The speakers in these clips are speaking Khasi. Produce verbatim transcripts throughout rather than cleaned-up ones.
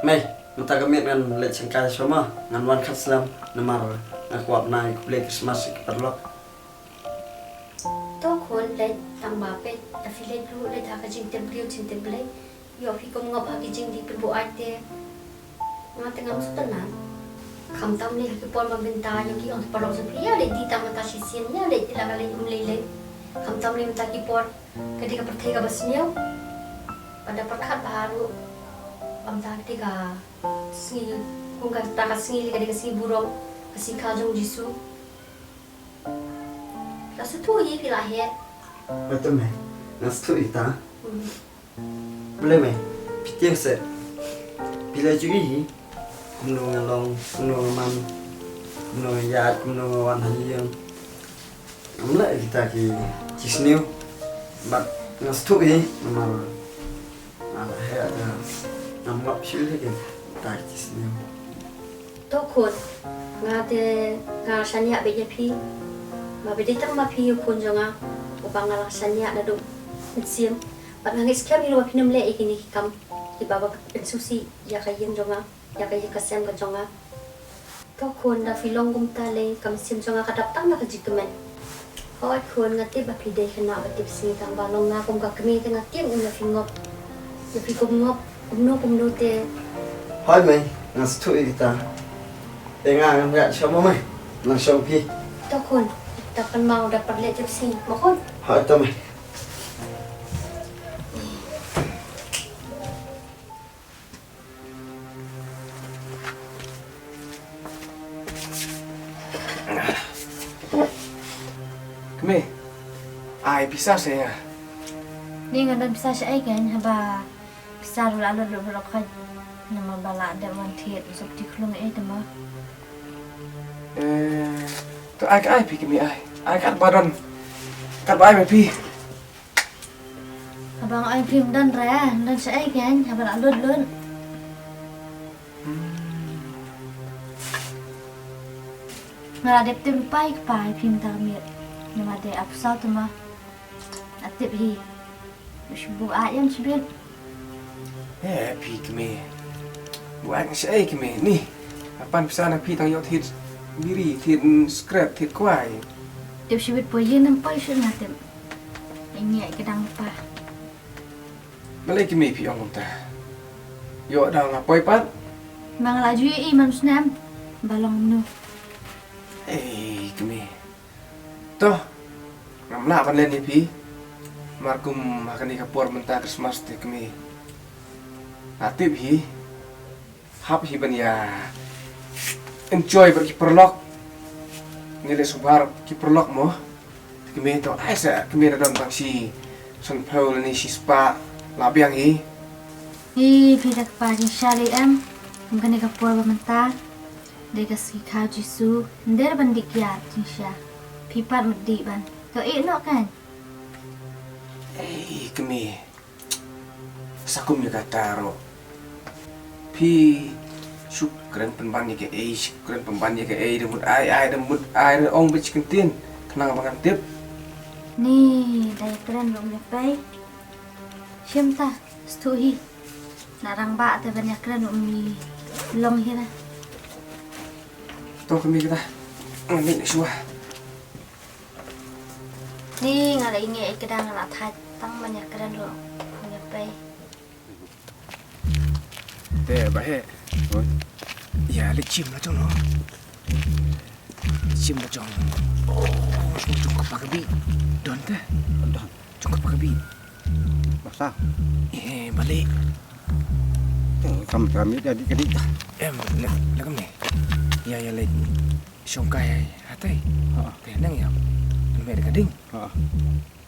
Mei, mynta ka miet ngan leit shangkai shuwa ma, ngan wan khat slem namar nga kwah bnai khublei Christmas ïa ki paralok. To khun, leit tang ba peit, da phi leit ruh leit ha ka jingtip briew jingtip Blei. Ïoh phi kum ngop ha ki jingdih pynbuaid te. Nga te ngam sngewtynnat. Khamtam lei ha ki por ba mynta ïoh ki ong ki paralok jong phi ïa leit dih tang mynta shisien, ïa leit ila ka leit um lei lei. Khamtam lei mynta ki por ka dei ka pyrthei kaba sniew. Bad da pyrkhat bha ruh ba mynta ka dei ka sngi, kum kata ka sngi lei ka dei ka sngi burom, ka sngi kha jong Jisu. La sngewthuh hi phi la heh. Ba te mei, nga sngewthuh ïa kata. Hmm. Balei mei, phi tieng seh. Phi la ju ïohi kumno nga long, kumno nga man, kumno nga ïaid, kumno nga wan ha ïing. Ngam leh kita ki, ki sniew. Bad nga sngewthuh hi namar nga la heh, ngam ngop shuh hi kita ki sniew. To khun, nga te nga shaniah beit ïa phi. Ba phi dei tang ma phi u khun jong nga, uba nga la shaniah naduh mynsiem. Bad nga ngeit skhem ïa u ba phin ym leh ïa kine ki kam kiba, ba pynsngewsih ïa ka ïing jong nga, ïa ka ïing ka sem ka jong nga. To khun, da phi long kumta lei, ka mynsiem jong nga ka dap tang da ka jingkmen. Hooid khun, nga tip ba phi dei khynnah ba tipsngi, tang ba long nga kum ka kmie te nga tieng ïa phi ngop. Ïa phi kum ngop kumno kumno te. Hooid mei, nga sngewthuh ïa kata. Te nga ngan ïaid shuwa mo mei, nang shong phi. To khun, da pynmaw da pyrleh tipsngi mo khun. Hooid to mei. Kmie, ai pisa sha nga. Ni, nga don pisa shaei kein, haba pisa ruh la lut lut baroh khoit. Namar ba la dep wan thied u sopti khlung ei te mo. Eh, to ai ka ai phi kmie ai. Ai katba don. Katba ai ma phi. Haba nga ong phim don re, don shaei kein, haba la lut lut. Nga la dep tip lypa ïa kpa ïa phi mynta ka miet. Namar te ap saw te ma. Nga tip hi. Shu buaid ïa shibit. Eh, phi kmie. Buaid shaei kmie ni. Nga pan pisa na phi tang ïoh thied biri, thied, mm, scrap, thied kwai. Tip shibit poi ïa nam poi shu nga tip. Ïa ngi ïa ka dang pa. Balei kmie phi ong kumta? Ïoh dang nga poi pat. Ma nga la ju ïohi man snem. Ba long kumno. Ei kmie. To. Ngam lah ban len ïa phi. Mar kum ha kane ka por mynta Christmas te kmie. Nga tip hi. Hap hi ban ïa enjoy bad ki paralok. Ngi leh sngewbha ki paralok mo. Te kmie to ai sa kmie na don tang shi sanphew lane shi spah la biang hi. Hi phi da kpa jingshisha lei em. Kum kane ka por ba mynta dei ka sngi kha Jisu. Ym dei ban dih kiad jingshisha. Phi pat mut dih ban. To ïeh noh kan. Ei kmie. Sa kum ïa kata ruh. Phi shu kren pynban ïa kaei, shu kren pynban ïa kaei, da mut ai, ai, da mut ai, da ong beit shi kyntien. Khnang ba ngan tip. Ni, da ïa kren ruh ym ïa pei. Shim ta, sngewthuh hi. Na rangbah te ban ïa kren ruh ym long hi na. To kmie kata. Ngan leit shuwa. Ni nga la ïa ngeit ïa ka dang nga la thait tang ban ïa kren ruh ym ïa pei. Te ba heh. Oi. Ïa leit shim la jong no. Shim la jong. Oh, jong kpa ka bih. Don te. Don. Jong kpa ka bih. Basa. Eh, balei. Te kam kam ïa di ka dih. Em, le, le kam ni. Ïa, ïa leit. Shong kai hatai. Ha. Te nang ïa. Meh ka ding. Ha.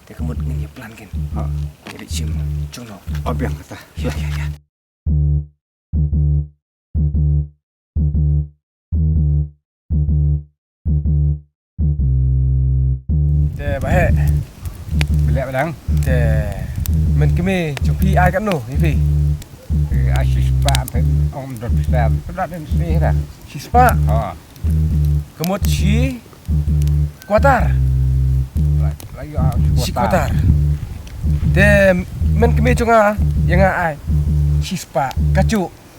Te ka mut ngin ïa plan kin. Ha. Ïa leit shim jong no. Abiang kata. Ïa, ïa, ïa. Te ba heh. Ba leh ba dang. Te men kmie jong phi ai katno ïa phi? Ai shi spah, phi ong don pisa. Phi don shisha. Shi spah. Ha. Ka mut shi kwatar. Shi kwatar. Te men kmie jong nga ïa nga ai shi spah kajuh.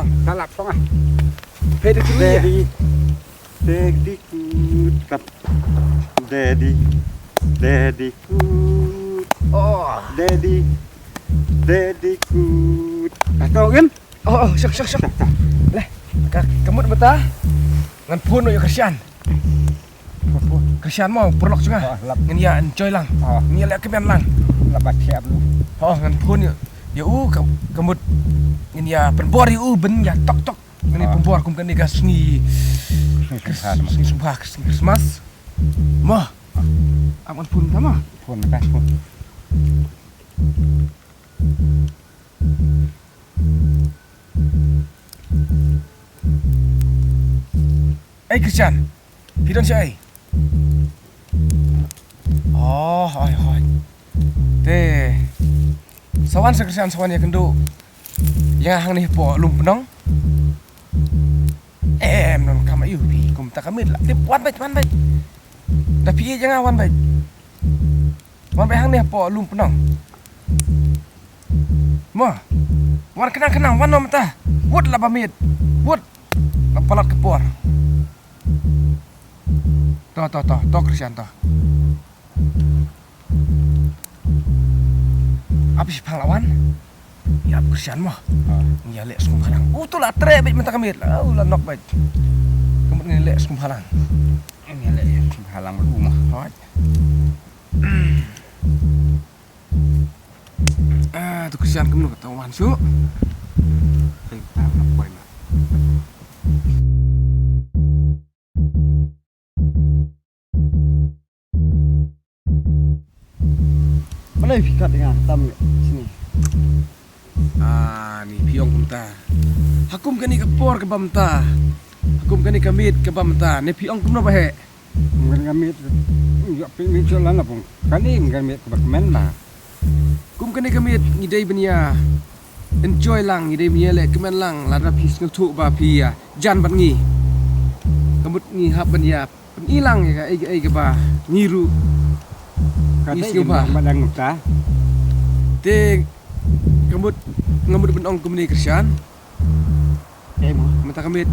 song. Ka lap song ah. Phi da kyrwi ïa. Daddy, daddy coot. Daddy, daddy coot. Oh. Daddy, daddy coot. Ka to kan? Oh, oh, shok, shok, shok. Leh, ka, ka mut mynta ngan phone noh ïa u Krishan. Krishan mo, paralok jong nga. Oh, lap. Ngin ïa enjoy lang. Oh. Ngin ïa leh kmen lang. Lap ba thiap lu. Oh, ngan phone ïa, ïa u ka, ka mut ngin ïa pynbor ïa u ban ïa tok tok. Ngin ïa pynbor kum kane ka sngi. Sngi Sngewbha, sngi Sngewbha, sngi Christmas. Mo. Ap ngan phone mynta mo. Phone mynta, phone. Ei Krishan, phi don shaei? Oh, hooid, hooid. Te sa wan sa Krishan, sa wan ïakynduh ïa nga hangne hapoh lum pnong. Em, ym don kam aïu phi, kumta ka miet la tip, wan beit, wan beit. Da phi ïeit ïa nga, wan beit. Wan beit hangne hapoh lum pnong. Mo. Wan khnang khnang, wan noh mynta. Wut la ba miet. Wut. La palat ka por. To, to, to, to Krishan to. Ap shiphang la wan. Ïa ap Krishan mo. Ha. Ngi ïa leh Sngewbha lang. U to la treh beit mynta ka miet. La, u la nok beit. Ka mut ngi leh Sngewbha lang. Ngi ïa leh Sngewbha lang bad u mo. Hooid. Ah, to Krishan kumno kata wan shuh. Thank you, thank you. Balei phi kat ïa nga tam ïa sini? Ah, ni phi ong kumta. Ha kum kane ka por kaba mynta. Ha kum kane ka miet kaba mynta. Ne phi ong kumno ba heh? Kum kane ka miet. Ïa phi miet shuh la na pung. Kane kum kane ka miet kaba kmen ba. Kum kane ka miet ngi dei ban ïa enjoy lang, ngi dei ban ïa leh kmen lang, lada phi sngewthuh ba phi ïa jan bad ngi. Ka mut ngi hap ban ïa pyni lang ïa kaei kaei kaba ngi ruh ngi sngewbha. Ka dei ban ïa jan bad ngi ta. Te ka mut nga mut ban ong kumne Krishan. Ei mo. Mynta ka miet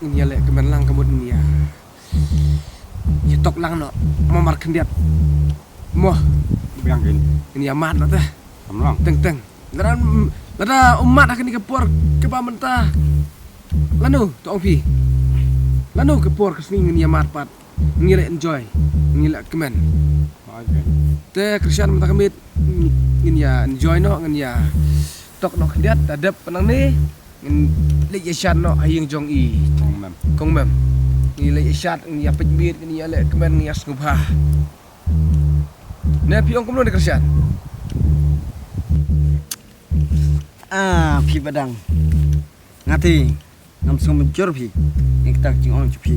ngin ïa leh kmen lang, ka mut ngin ïa ïa tok lang noh. Mo mar khyndiat. Mo. Biang kin. Ngin ïa mad noh te. Kam long. Teng teng. Lada, lada ym mad ha kane ka por kaba mynta. Lano to ong phi? Lano ka por ka sngi ngin ïa mad pat. Ngin ïa leh enjoy. Ngin ïa leh kmen. Te Krishan mynta ka miet ngin ïa enjoy noh, ngin ïa tok noh khyndiat, da dep pat nangne. Ngin leit ïa shad noh ha ïing jong i. Kong Mem. Kong Mem. Ngin leit ïa shad, ngin ïa peit miet, ngin ïa leh kmen, ngin ïa sngewbha. Ne phi ong kumno ne Krishan? Ah, phi ba dang. Nga te ngam sngewmynjur phi. Ïa kita ki jingong jong phi.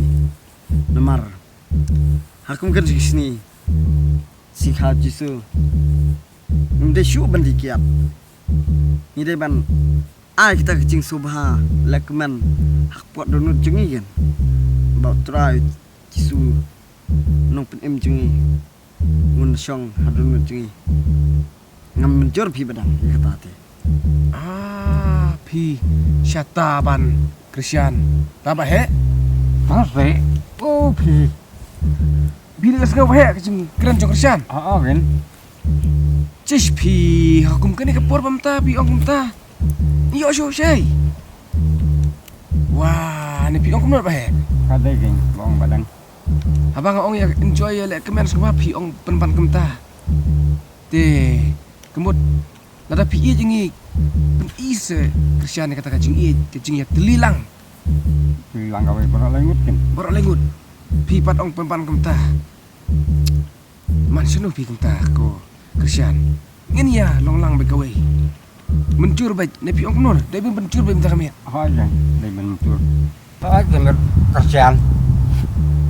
Namar ha kum kane ka sngi, sngi kha Jisu, ngim dei shuh ban dih kiad. Ngi dei ban ai kita ki jingsngewbha, leh kmen ha ka pud dohnud jong ngi, kan. Ba U Trai Jisu, Nongpynim jong ngi, un shong ha dohnud jong ngi. Ngam mynjur phi ba dang ïa kata te. Ah, phi shata ban Christian. Ta ba heh? Ta se. Oh, phi. Phi leh sngew ba heh ka jingkren jong Christian. Ah, ah, kin. Chish, phi ha kum kane ka por ba mynta phi ong kumta. Ïoh shuh shei. Wah, ne phi ong kumno ba heh? Ka dei kin, ba ong ba dang. Haba nga ong ïa enjoy ïa leh kmen sngewbha phi ong pynban kumta. Te ka mut lada phi ïeit ïa ngi, pyni sa Christian ïa kata ka jingïeit, ka jingïatylli lang. Tylli lang kawei baroh lai ngut kin. Baroh lai ngut. Phi pat ong pynban kumta. Man shano phi kumta ko Christian? Ngin ïa long lang bad kawei. Mynjur bad ne phi ong kumno? Dei ban mynjur bad mynta ka miet. Hooid, dei ban mynjur. Hooid, dei ban Christian.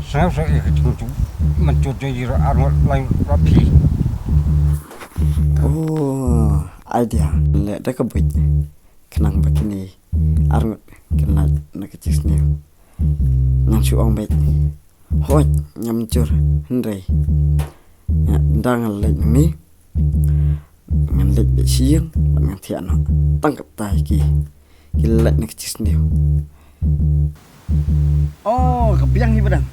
Sngew sngew ïa ka jingmynjur. Mynjur jong i ruh ar ngut lai ruh phi. Oh, idea. Leh da ka buit. Khnang ba kine ar ngut kin lait na ka jingsniew. Ngan shu ong beit. Hooid, ngam jur hynrei nga dang leit nangne. Ngan leit beit sha ïing bad ngan thiah noh. Tang katta ïa ki ki lait na ka jingsniew. Oh, ka biang hi ba dang.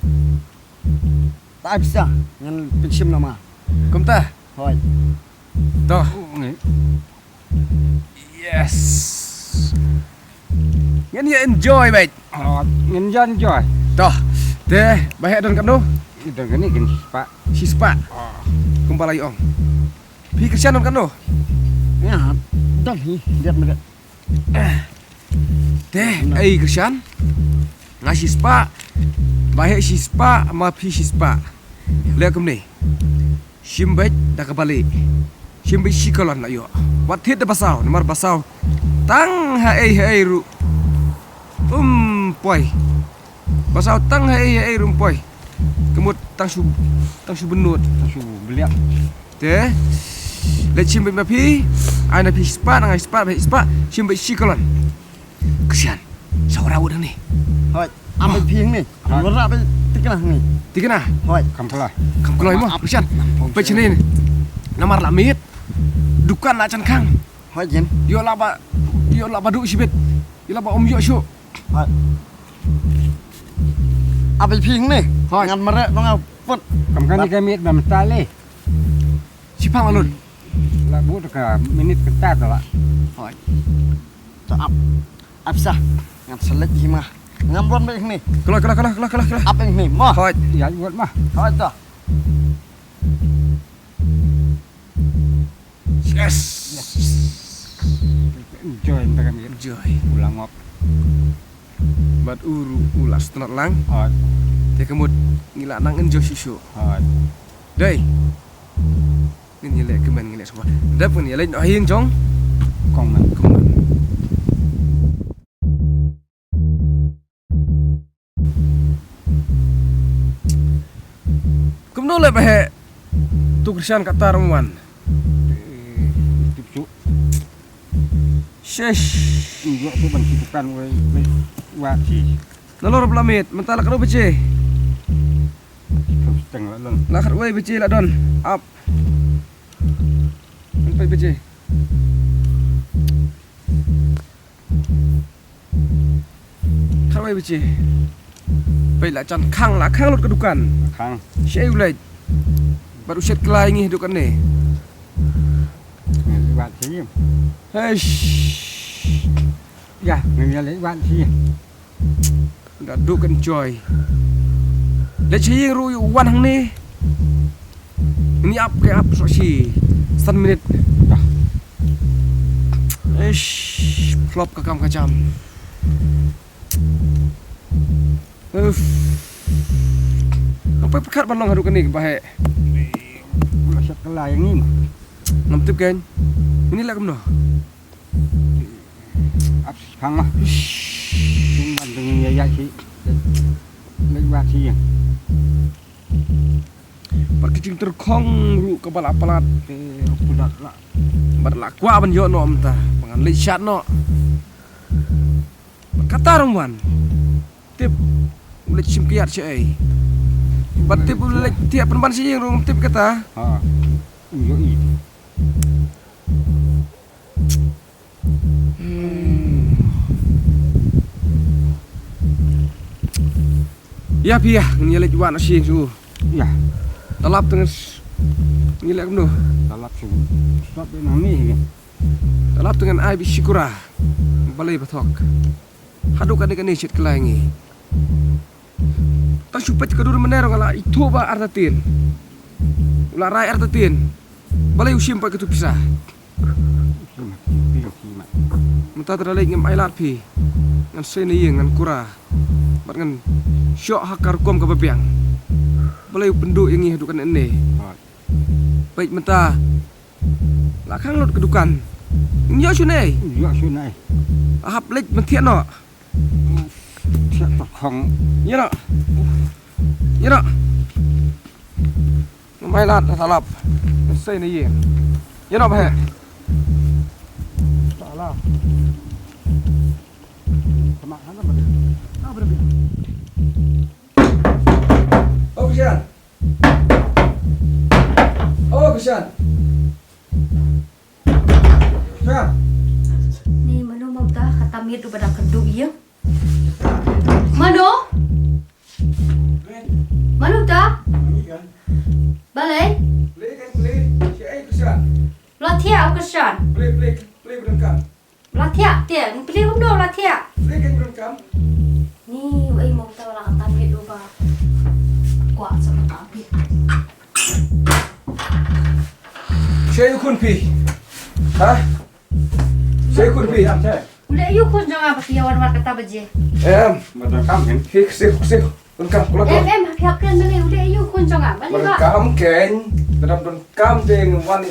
Ta ai pisa ngan pynshim noh ma. Kumta. Hooid. To. Yes. Ngin ïa enjoy bad. Oh, ngin ïa enjoy. To. Te ba heh don katno? Don kane kin shispah. Shispah. Kumba la ïa ong. Phi Christian don katno? Ïa, don hi, diat medet. Te, ei Christian. Nga shispah. Ba heh shispah, ma phi shispah. Leh kumne. Shim beit da ka bali. Shim beit shi kalon la ïoh. Wat thied da basaw, namar basaw tang ha ei ha ei ruh um poi. Basaw tang ha ei ha ei ruh um poi. Ka mut tang shu, tang shu bynnud. Tang shu beliak. Te leit shim beit ma phi. Ai na phi shispah, na nga shispah, ba heh shispah. Shim beit shi kalon. Christian, sa wanrah wut hangne. Hooid, ap beit phi hangne. Hooid. Wanrah beit thikna hangne. Thikna? Hooid. Kam kloi. Kam kloi mo, Christian. Peit shane. Namar la miet. Dukan la jan khang. Hooid, ïen. Ïoh lah ba, ïoh lah ba duh shibit. Ïoh lah ba ym ïoh shuh. Hooid. Ap beit phi hangne. Hooid. Ngan mareh dong nga put. Kam kane ka miet ba mynta le. Shiphang la lut. La bud ka minit kata to la. Hooid. To ap. Ap sa. Ngan sa leit hi ma. Ngam don beit hangne. Kloi, kloi, kloi, kloi, kloi, kloi. Ap hangne ma. Hooid. Ïa, wot ma. Hooid to. Yes. Enjoy mynta ka miet. Enjoy. U la ngop. Bad u ruh u la sngewtynnat lang. Hooid. Te ka mut ngi la nang enjoy shuh shuh. Hooid. Dei. Ngin ïa leh kmen, ngin leh sngewbha. Dep ngin ïa leit noh ha ïing jong. Kong man. Kong man. Kumno leh ba heh? Tu Christian katta ruh ym wan. Tip shuh. Shesh. Ym ïoh shuh ban shu dukan wei, wei, wad shi. Nalor ba la miet, mynta la katno baje? Shiphew shiteng la don. La khatwei baje la don. Ap. Hynrei baje. Khatwei baje. Peit la jan khang, la khang lut ka dukan. Khang. Shaei u leit? Bad u shet kylla ïa ngi ha dukan ne. Ngin leit wad shi ïing. Heish. Ïa, ngin ïa leit wad shi ïing. Nga duh kan joi. Leit sha ïing ruh u wan hangne. Ngin ïa ap, ka ap soh shi san minit. Ish, phlop ka kam ka jam. Uff. Ngam poi pyrkhat ban long haduh kane ba heh. Pula shat kylla ïa ngi ma. Ngam tip kein. Ngin ïa leh kumno? Ap shi phang ma. Tung ban tung ïa ïa shi. Leit wad shi ïing. Bad ka jingtyrkhong ruh kaba la palat. Te pula la. Bad la kwah ban ïoh noh mynta. Ba ngan leit shad noh. Bad kata ruh ym wan. Tip u leit shim kiad shaei. Bad tip u leit thiah pynban sha ïing ruh ngam tip kata. Ha. Um ïohi. Ïa phi ïa, ngan ïa leit wan sha ïing shu. Ïa. Te lap te ngan s-, ngan ïa leit kumno? Te lap shu. Stop dei nang ni hi. Te lap te ngan ai bad shi kura. Balei ba thok. Haduh kane kane shet kylla ïa ngi. Tang shu peit ka dur mynne ruh nga la ithuh ba artatien. U la rai artatien. Balei u shim pat katu pisa. Mynta te da leit ngam ailad phi. Ngan sei na ïing ngan kura. Bad ngan shoh ha ka rukom kaba biang. Balei u pynduh ïa ngi haduh kane ne. Peit mynta. La khang lut ka dukan. Ïoh shunei. Ïoh shunei. Hap leit mynta noh. Siap terkhong. Ïa noh. Ïa noh. Namai lat salap. Sei na ïing. Ïa noh bah. Salah. Kena hana beri. Ah, beri. Oh, kesian. Oh, kesian. Kesian. Ni mano mauta kata miet u ba dang kynduh ïa. Mano? Mano ta? Balei? La thiah u Krishan. La thiah te, peli kumno la thiah. Ni u ei mo ta la kata miet u ba. Kwah sa kata miet. Shaei u khun phi? Ha? Shaei u khun phi? U leh ïa u khun jong nga ba phi ïa wan wan kata baje. Em. Ba donkam ken. Hi ksih ksih. Donkam kula kula. Em em phi hap kren balei u leh ïa u khun jong nga. Balei ba? Donkam ken. Ba donkam dei wan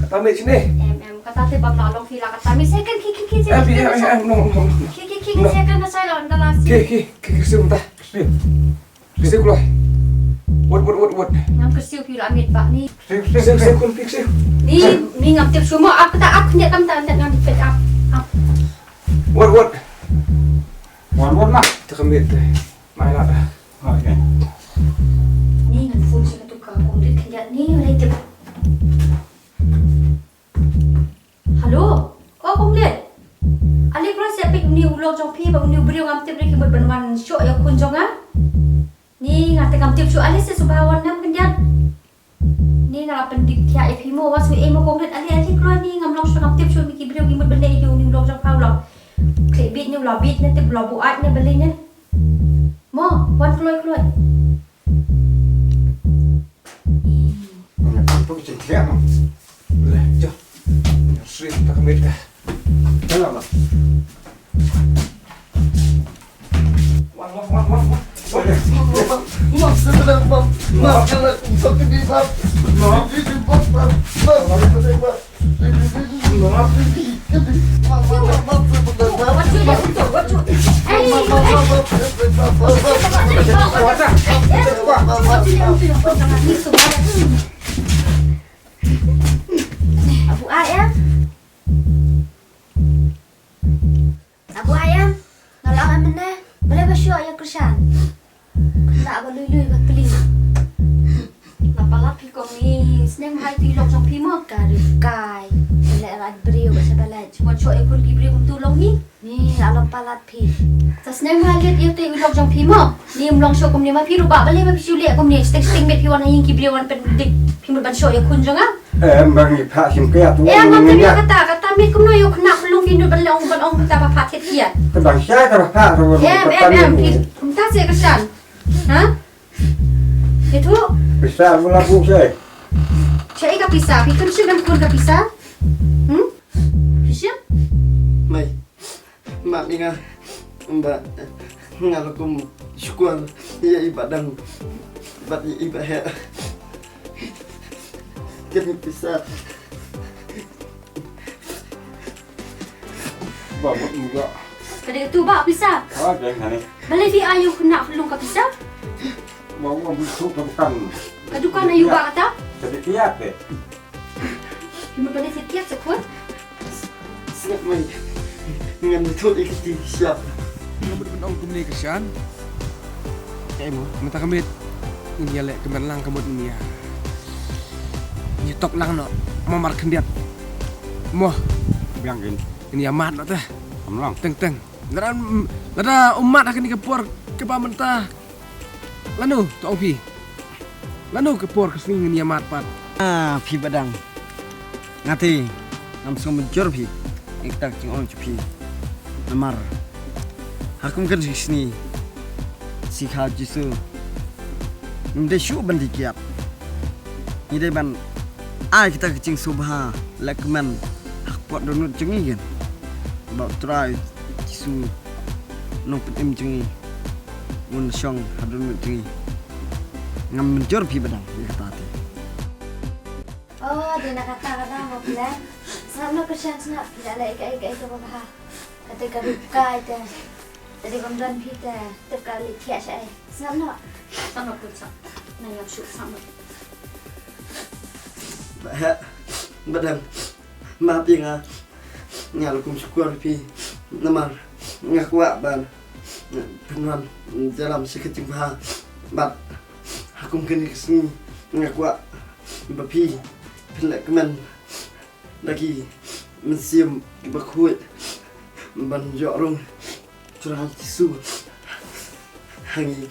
kata miet shane. Em em kata te bam la long phi la kata miet second ki ki ki. Em em em no no. Ki ki ki second na sai la wan kala si. Ki ki ki ksih mynta. Ksih. Ksiew kloi. Wot, wot, wot, wot. Ngam ksiew phi la miet ba ni. Ksiew, ksiew, ksiew, kun pi ksiew. Ni, ni ngam tip shuh mo, ap kata, ap khyndiat tam tam ngam tip ap. Ap. Wot, wot. Wot, wot lah. Te ka miet te. Mai la da. Okay. Ni ngan phone sha katu ka Kong Dit khyndiat ni, ngan tip. Hello. O Kong Lit. Ale kloi seh peit une u lok jong phi bad une u briew ngam tip re ki mut ban wan shoh ïa u khun jong nga. Ni nga te ngam tip shuh ale seh suba wan nam khyndiat. Ni nga la pyndik thiah ïa phi mo wa shu ei mo Kong Lit ale ale kloi ni ngam long shuh ngam tip shuh me ki briew ki mut ban leh ïa une u lok jong pha u lok. Khleh bit ne u la bit ne tip u la buaid ne balei ne. Mo wan kloi kloi. Nga pynpuk jingthiah mo. Leh, jom. Nga srip ta ka miet ka. Hello, ma. Wan, wan, wan, wan, wan. Abu Ayam. Abu Ayam. Nga la ong mynne, balei ba shuwa ïa Krishan. Kynda ba lui lui ba pli. Nga palat phi kong ni, sneng bha ïa u lok jong phi mo. Ka ri kai. Leh rat briew ba sha ba leh. Mo shuwa ïa khun ki briew kumtu long ni. Ni la long palat phi. Sa sneng bha ïa u lok jong phi mo. Ni um long shuwa kumne ma phi ruh ba balei ba phi shu leh kumne. Sting sting met phi wan ha ïing ki briew wan pyndik. Phi mut ban shuwa ïa khun jong nga. Em, ba ngi phah shim kiat tu. Em, ngam tip ïa kata, kata miet kumno ïa u khynnah pynlong phi nud ban long ban ong kata ba phah thied kiat. Ka dang sha ka ba phah tu. Em, em, em, phi kumta seh Krishan. Ha? Ïathuh. Pisa ba la buh seh. Shaei ka pisa, phi khlem shim em khun ka pisa. Hmm? Phi shim? Mei. Map ïa nga ba nga la kum shukwar ïa i ba dang bad ïa i ba heh. Kane pisa. Ba mut nga. Ka dei tu ba pisa. Ah, dei kane. Balei phi ai ïa u khynnah pynlong ka pisa? Ba nga mut tu ka dukan. Ka dukan aïu ba kata? Ka dei kiat deh. Phi mut ba dei kiat sa khun? Sngap mai. Ngan thut ïa kiti siap. Nga mut ban ong kumne Krishan. Kaei mo? Mynta ka miet ngin ïa leh kmen lang ka mut ngin ïa, ngin ïa tok lang noh. Mo mar khyndiat. Mo. Biang kin. Ngin ïa mad noh te. Kam lang. Teng teng. Lada, lada um mad ha kane ka por kaba mynta. Lano to ong phi? Lano ka por ka sngi ngan ïa mad pat? Ah, phi Badang. Nga te ngam sngewmynjur phi ïa kata ka jingong jong phi. Namar ha kum kane ka sngi, shi kha Jisu, ngim dei shuh ban dei kiad. Ngi dei ban ai kata ka jingsngewbha lehkmen ha ka pud dohnud jong ngi, kan. Ba U Trai Jisu, Nongpynim jong ngi, un shong ha dohnud jong ngi. Ngam mynjur phi Badang ïa kata te. Oh, dei na kata ka daw mo phi la. Sngap noh Krishan, sngap, phi la leh kaei kaei kaba bha. Kata ka ruh kai te. Te dei bym don phi te, tip ka leit thiah shaei. Sngap noh. Sngap noh Krishan. Nang ïap shuh, sngap noh. Ba heh, Badang. Map ïa nga. Nga la kum shukor phi. Namar nga kwah ban pynwan ïalam sha ka jingbha. Bad ha kum kane ka sngi nga kwah ba phi pynlehkmen da ki mynsiem kiba khuid ban ïoh rung Trai Jisu ha ngi.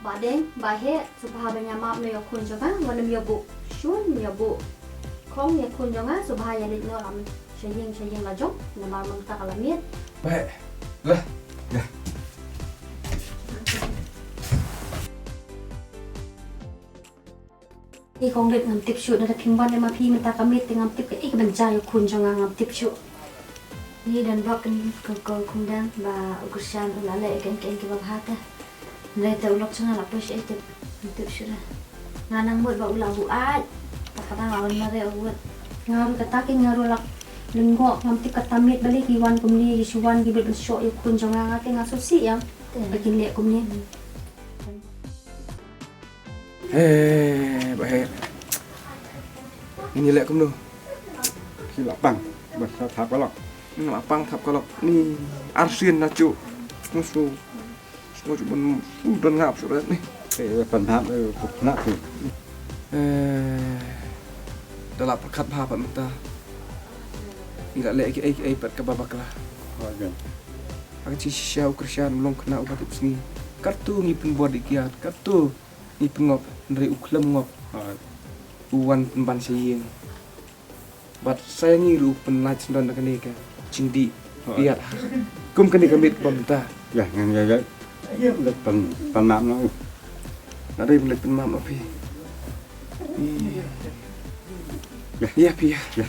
Bah Deng, Bah Heh, sngewbha ban ïa map noh ïa u khun jong nga, wat nym ïa buh shun, ïa buh khong ïa u khun jong nga, sngewbha ïa leit noh lam sha ïing sha ïing la jong, namar mynta ka la miet. Bah Heh, lah, lah. Ei Kong Deng, ngam tip shuh, lada phim wan lem ma phi mynta ka miet te ngam tip kaei kaban jia ïa u khun jong nga, ngam tip shuh. Ngi don bok kane ka, ka Kong Deng, ba u Krishan u la leh ïa kaei kaei kaba bha te. Hynrei te u lok jong nga la poi shaei te ngam tip shuh re. Nga nang mut ba u la buaid. Te kata nga wan mareh u wut. Nga ruh kata kin nga ruh la lyngngoh, ngam tip kata miet balei ki wan kumne, ki shu wan ki bit ban shoh ïa u khun jong nga, nga te nga sngewsih ïa ba kin leh kumne. Eh, Bah Heh. Ngin ïa leh kumno? Ki la pang, ba sa thap ka lok. Ngin la pang thap ka lok. Ni arsien na chu. Musu. Musu ban u don ngap shu res ni. Eh, pan thap, eh, kuk na tu. Eh, da la pyrkhat bha pat mynta. Ngi la leh kiei kiei pat kaba bakla. Ha ka jingshisha u Krishan u long khynnah uba tip sngi. Katto ngi pynbor dih kiad, katto ngi pynngop, hynrei u khlem ngop. Hooid. U wan pynban sha ïing. Bad sa ïa ngi ruh u pynlait syndon da kane ka jingdih. Hooid. Ïa. Kum kane ka miet kaba mynta. Ïa, ngan ïa, ïa. Leit pyn, pynmap noh. Nga dei ban leit pynmap noh phi. Ïa. Ïa phi ïa. Ïa.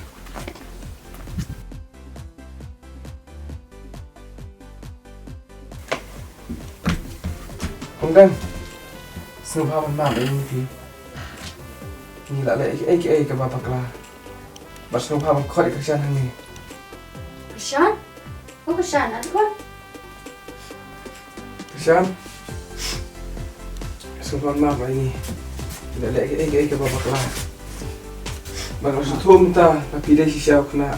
Kong Deng, sngewbha ban map ïa ngi phi. Ngi la leh kiei kiei kaba bakla. Bad sngewbha ban khot ïa ka Krishan hangne. Krishan? Ko Krishan, ïa khot. Krishan. Sngewbha ban map ïa ngi. Ngi la leh kiei kiei kaba bakla. Bad nga sngewthuh mynta ba phi dei shisha u khynnah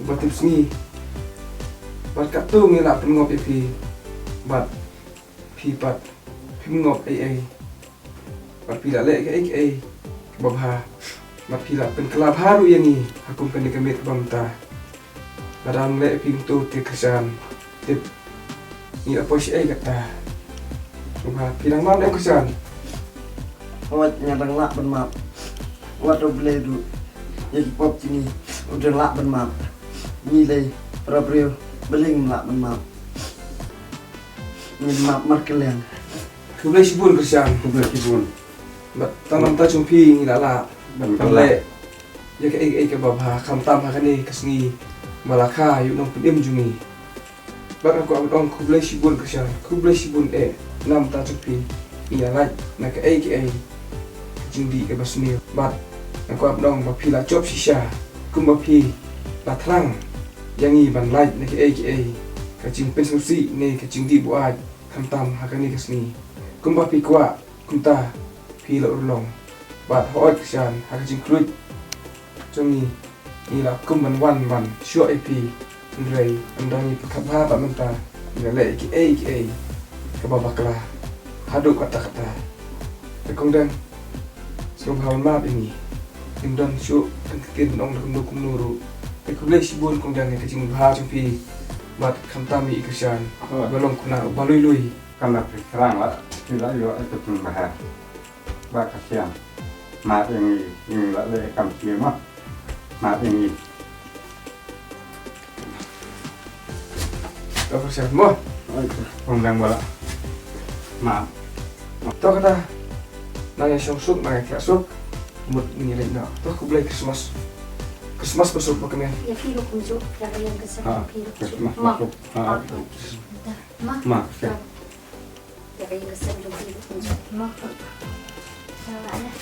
uba tip sngi. Bad katto ngi la pynngop ïa phi. Bad phi pat phim ngop ei ei. Bad phi la leh kiei kiei kaba bha. Bad phi la pynkylla bha ruh ïa ngi ha kum kane ka miet kaba mynta. Lada ym leh phi kumto te Krishan, tip ngi la poi shaei kata. Sngewbha, phi dang map ne em Krishan? Hooid, nga dang lah ban map. Wat U Blei ruh ïa ki pop jong ngi u dang lah ban map. Ngi dei para briew ba ngim lah ban map. Ngin map markylliang. Khublei shibun Krishan. Khublei shibun. Bad tang namar jong phi ngi la lah ban leh ïa kaei kaei kaba bha, khamtam ha kane ka sngi ba la kha ïa u nongpynim jong ngi. Bad nga kwah ban ong khublei shibun Krishan, khublei shibun eh, namar jong phi ngi ïa lait na kaei kaei ka jingdih kaba sniew. Bad nga kwah ban ong ba phi la jop shisha kumba phi la thrang ïa ngi ban lait na kaei kaei ka jingpynsngewsih ne ka jingdih buaid. Khamtam ha kane ka sngi kumba phi kwah kumta phi la urlong. Bad hooid Krishan, ha ka jingkhluit jong ngi, ngi la kum ban wan ban shoh ïa phi. Hynrei ynda ngi pyrkhat bha pat mynta, ngi la leh kiei kiei kaba bakla haduh katta katta. Te Kong Deng, sngewbha ban map ïa ngi. Ngim don shuh tang ka ktien ban ong da kumno kumno ruh. Te khublei shibun Kong Deng ïa ka jingbha jong phi bad khamtam ïa i Krishan ba long khynnah uba lui lui. Kam da pyrshang la, ki la ïoh ïa ka jingbha. Ba ka siang. Map ïa ngi, ngi la leh kam sniew ma. Map ïa ngi. Ka pyrshang mo. Ong dang wala. Map. To kata. Nang ïa shong suk, nang ïa khleh suk. Mut ngi leit noh. To khublei Christmas. Christmas ba suk ba kmen. Ïa phi ruh kumjuh, ïa ka ïing ka sem. Ha, ïa phi ruh kumjuh. Christmas ma. Ba suk. Ha. Ma. Ma. Ma. Ïa ka ïing ka sem jong phi ruh kumjuh. Ma. Ïa la ïa.